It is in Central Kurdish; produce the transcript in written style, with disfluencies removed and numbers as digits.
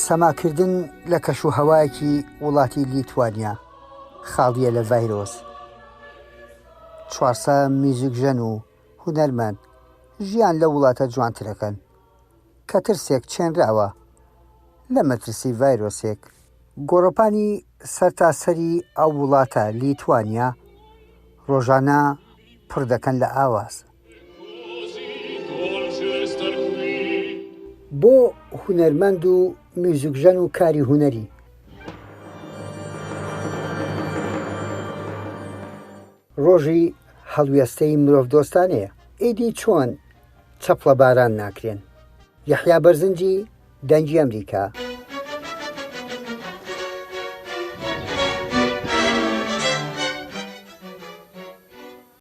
سەماکردن لە کەش و هەوایەکی وڵاتی لیتوانیا خاڵییە لە ڤایرۆس. چوارسە میوزیکژەن و هونەرمەند ژیان لەو وڵاتە جوانترەکەن کە ترسێک چێنراوە لە مەترسی ڤایرۆسێک. گۆڕەپانی سەرتاسەری ئەو وڵاتە لیتوانیا ڕۆژانە پڕ دەکەن لە ئاواز. بۆ هونەرمەند و میوزیکژەن و کاری هونەری. ڕۆژی هەڵوێستەی مرۆڤدۆستانەیە. ئیدی چۆن چەپڵەباران ناکرێن؟ یەحیا بەرزنجی، دەنگی ئەمریکا.